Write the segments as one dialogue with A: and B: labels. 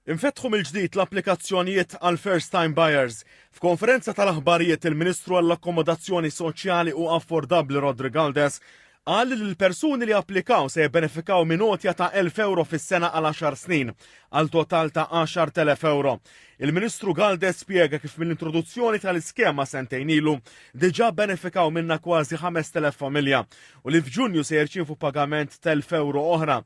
A: Infetħu mill-ġdid l-applikazzjonijiet għal first time buyers. F'konferenza tal-aħbarijiet il-Ministru għall-Akkomodazzjoni Soċjali u Affordabbli Roderick Galdes qal li l-persuni li applikaw se jibbenefikaw minn għotja ta' 1,000 euro fis-sena għal għaxar snin, għal total ta' 10,000 euro. Il-Ministru Galdes spjega kif mill-introduzzjoni tal-iskema sentejn ilu diġà benefikaw minnha kważi 5,000 familja u li f'Ġunju se jirċievu pagament t'1,000 euro oħra.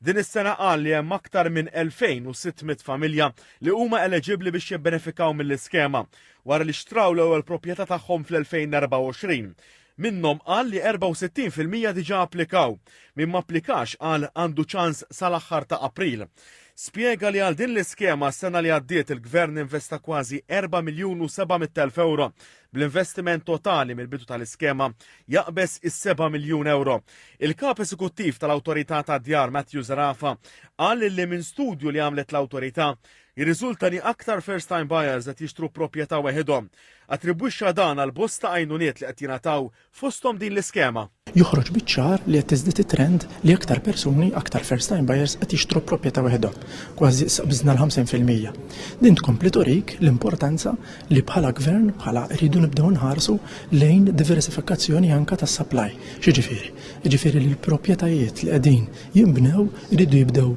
A: Din is-sena qal li hemm aktar minn 2,600 familja li huma eleġibbli biex jibbenefikaw mill-iskema wara li xtraw l-ewwel proprjetà tagħhom fl-2024. Minnhom qal li 64% diġà applikaw. Min m'applikax qal għandu ċans sal-aħħar ta' April. Spjega li għal din l-iskema s-sena li għaddiet il-Gvern investa kważi 4 miljun u 700,000 ewro bl-investiment totali mill-bidu tal-iskema jaqbeż is-7 miljun ewro. Il-Kap Eżekuttiv tal-Awtorità tad-Djar Matthew Zerafa qal li minn studju li għamlet l-awtorità jirriżulta li aktar first time buyers qed jixtru proprjetà weħidhom. Attribwixxa dan għal bosta għajnuniet li qed jingħataw fosthom din l-iskema.
B: Joħroġ biċ-ċar li qed tiżdied it-trend li aktar persuni, aktar first time buyers qed jixtru proprjetà waħedhom. Kważi issa qbiżna l-50%. Din tkompli turik l-importanza li bħala gvern, bħala rridu nibdew nħarsu lejn diversifikazzjoni anka tas-supply. X'jiġifieri? Jiġifieri li l-proprjetajiet li qegħdin jinbnew iridu jibdew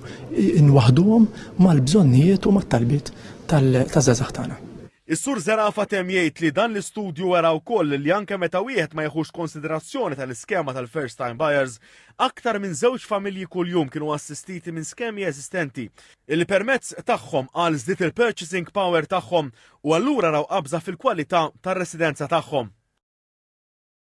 B: inwaħħduhom mal-bżonnijiet u mat-talbiet taż-żgħażagħ tagħna.
A: Is-Sur Zerafa temm jgħid li dan l-istudju wera wkoll li anke meta wieħed ma jieħux konsiderazzjoni tal-iskema tal-first time buyers, aktar minn żewġ familji kuljum kienu assistiti minn skemi eżistenti illi permezz tagħhom qal żdied il-purchasing power tagħhom u allura raw qabża fil-kwalità tar-residenza tagħhom.